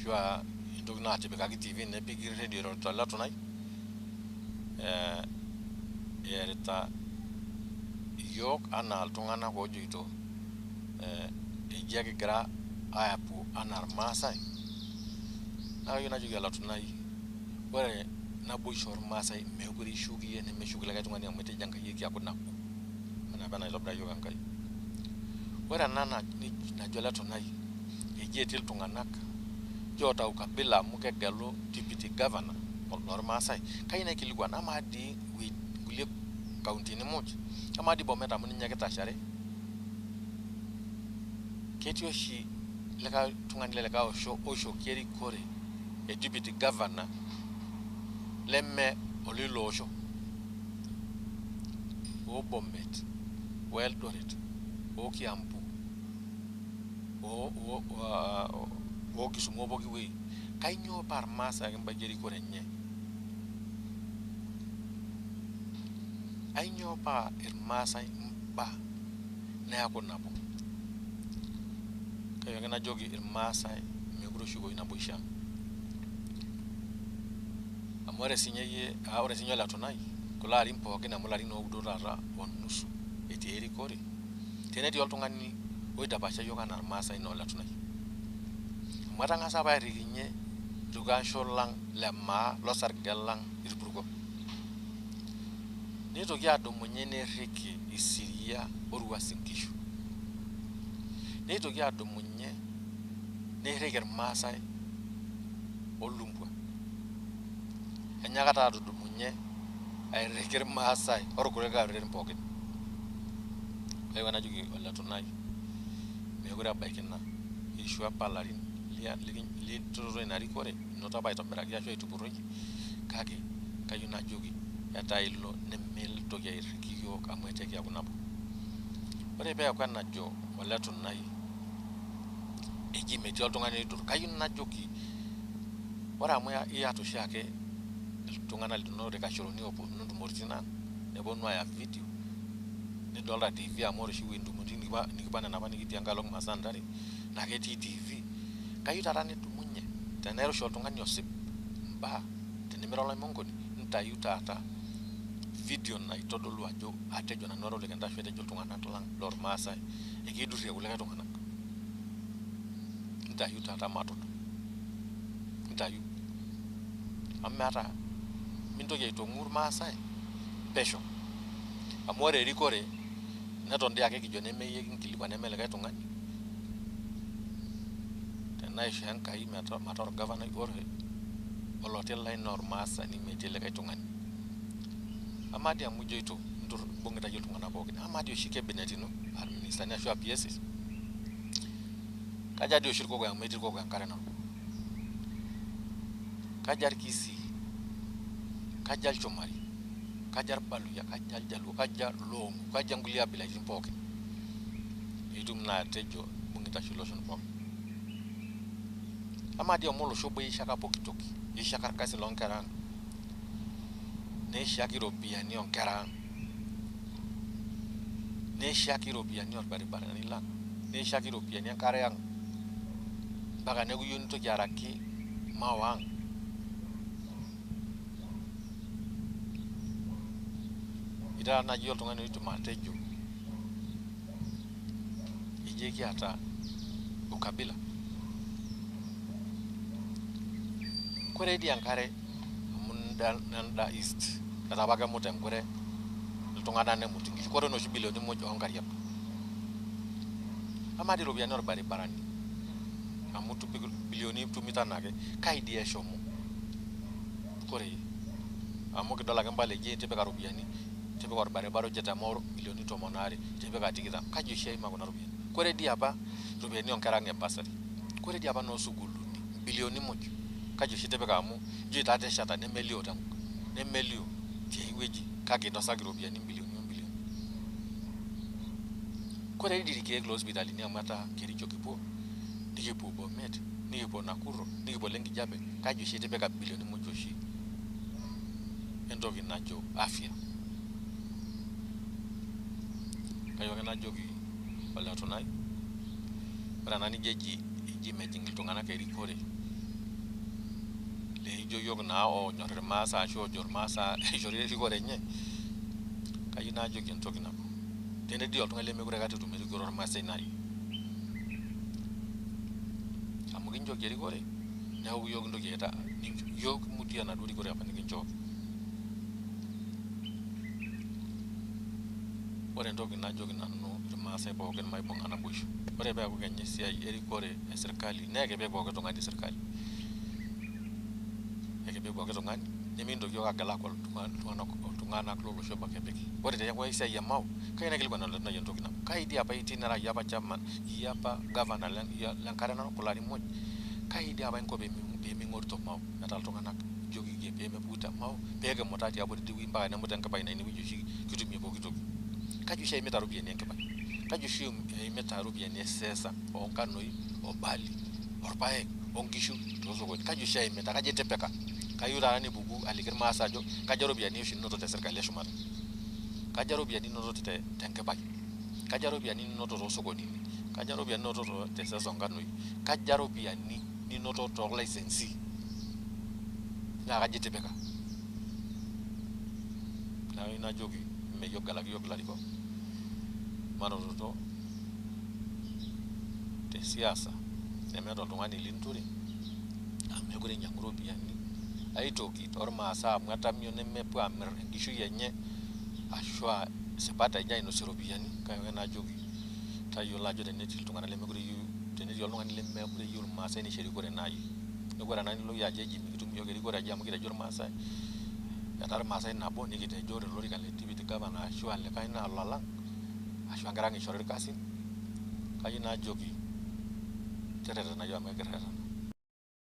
Ashu entoki naatipikaki TV nepiki redio eirorita ole Tunai eerita iyiok anaa iltung'anak oojoito eji ekigira aapuo anaa irmaasai naa kayieu najoki ole Tunai ore naboisho ormaasai meekure ishuki iyie nemeshuki likae tung'ani amu etejo Enkai ekiaku nabo enaa apa enaitobira iyiok Enkai. Ore ena najo ole Tunai eji etii iltung'anak oota ukabila amu kegelu deputy governor lormaasai kayieu naikilikuan amaa dii nkulie kauntini muj amaa dii Bomet amu ninye kitashare ketii oshi likae tung'ani lelikae osho oishooki erikore e deputy governor leme olilo osho oo Bomet o Eldoret o Kiambu o Kisumu o pooki wueji kainyoo paa irmaasai ake imbaiki erikore enye ainyoo paa irmaasai imba neeku nabo kayieu ake najoki irmaasai meekure eshukoyu naboisho ang amu ore sinye iyie ore sinye ole Tunai kulo arin pookin amu ilarin oudo taata onusu etii erikore tenetii oltung'ani oidapasha iyiok anaa irmaasai naa ole Tunai amu etang'asa apa airikinye irkasho lang le maa losarge lang irpurko neitoki adumunye neirriki Isiria o Uasin Ngishu neitoki adumunye neirriki irmaasai olumbwa enyaaka taa atudumunye airriki irmaasai orkulikae oreren pookin kayieu ake najoki ole Tunai meekure ebaiki ina eishua apa ilarin linoto ina rikore inoto apa aitobiraki ashu aitupurroyie kake kayieu najoki etaa ilo nemintoki airriki iyiok amu etaa ekiaku nabo. Ore peeku enajo ole Tunai eji metii oltung'ani oidur kayieu najoki ore amu iyata oshiake iltung'anak linonok irkasheroni ooponu intumoritin ang neponu aaya video nidolta TV amu ore oshi intumoritin nikipuo nena apa nikitii enkalo masaa ntare naa ketii TV kayieu taata nidumunye tenaa ira oshi oltung'ani osip imbaa tenimira oloimonkoni ntayu taata video naitodolu ajo atejo nanu ara ole Kenta ashu etejo iltung'anak lang lormaasai ekiidurrie kulikae tung'anak ntayu taata matodol ntayu amu meeta mintoki aitong'u irmaasai pesho amu ore erikore neton dii ake kijo nemeyie kinkilikuan neme likae tung'ani tenaisho Enkai mataa orgavanai ore oloti lai naa ormaasani metii likae tung'ani amaa dii amu ijoito imbung'ita iyie iltung'anak pookin amaa dii oshi cabinet ino aa irministani ashu aa PSs kaja dii oshi irkokoyo amu metii irkokoyo enkare narok kaja irkisii kaja ilchumari kaja irbaluyia kaja iljaluo kaja iloong'u kaja nkulie abilaitin pookin piitum naa atejo imbung'ita oshi iloshon pookin amaa dii amu olosho obo eishaka pooki toki eishaka irkasin loonkera ang neishaki iropiyiani oonkera ang neishaki iropiyiani orbaribarani lang neishaki iropiyiani enkare ang mpaka neeku iyieu nintoki araki mawa ang ira naaji oltung'ani oidim atejo eji ekiata ukabila kore dii enkare amu nenda east etaa apa kemut enkure iltung'anak nemut inkishu kore inoshi bilioni muj oonkariak amaa dii iropiyiani orbaribarani amu bilioni itumito enaake kai dii eshomo kore amu kidol ake impala eji tipika iropiyiani tipika orbaribara oje tema milioni 12 tipika 20 kaji oshi eima kuna ropiyiani kore dii apa iropiyiani oonkera ang e bursary kore dii apa inoosukuulini bilioni muj kaji oshi itipika amu ijo taa tesheta nemelio nemelio tiai wueji kake inosaki iropiyiani imbilioni ombilioni kore dii irkeek loosipitalini amu etaa Kericho kipuo nikipuo Bomet nikipuo Nakuru nikipuo Lenkijape kaji oshi itipika bilioni muj oshi entoki najo afya kayieu ake najoki ole Tunai ore ena nijo eji mejing iltung'anak erikore Neijo yiok naa onyor irmaasai ashu ojo irmaasai eishori erikore enye, kayieu najoki entoki nabo. Tenetii oltung'ani lemekure aikata etum erikore ormaasai naa iyie. Amu kinchooki erikore, neeku yiok kintoki aita, yiok kimutie enaduo rikore apa nikinchooki. Ore entoki najoki nanu irmaasai pookin maibung'a naboisho. Ore peeku kenya esiai erikore e serkali naa ekipik pooki tung'ani serkali. Ekipik pooki tung'ani nemikintoki yiok agel aaku iltung'anak lolosho obo ake epiki. Ore teneeku esiai e Mau, kayieu naikilikuan oltung'ani entoki nabo. Kai dii apa itii nira iyie apa chairman, iyie apa governor le Nkare Narok kulo arin muj, kai dii apa inko pee ming'orito Mau metaa iltung'anak ijoki iyie pee mepuku te Mau pee kimuta tiabori tidie wueji mpaka nemuta Enkipai naa inewueji oshi kitumie pooki toki. Kaji oshi eimita iropiyiani Enkipai? Kaji oshi eimita iropiyiani esesa oonkanoi o barley orpaek onkishu toosokoni? Kaji oshi eimita? Kaji itipika? Kayieu taata nipuku aliki irmaasai ajo kaja iropiyiani oshi ninoto te serkali eshumata? Kaja iropiyiani ninoto te Nkipai? Kaja iropiyiani ninoto toosokonini? Kaja iropiyiani ninoto te sesa oonkanoi? Kaja iropiyiani ninoto toolaisensi? Naa kaji itipika? Neeku kayieu najoki mee iyie ogelaki iyiok ilarikok, manototo te siasa nemeeta oltung'ani linture amu mekure einyiang'u iropiyiani aitoki tormaasai amu etamio nemepuo aamir enkishui enye ashua isipat enye ainosie iropiyiani, kake ore najoki tayiolo ajo tenetii iltung'anak lemekure eyieu, tenetii oltung'ani lemekure eyieu irmaasai neisho erikore naa iyie. Neeku ore ena nilo iyie ajo eji mikitum iyiok erikore aji amu kitejo irmaasai, etaa irmaasai nabo nikitejo ore olorika le deputy governor ashua likae naa ololang ashua nkera ang eishori irkasin, kayieu najoki terretena iyiok amu ekirretena.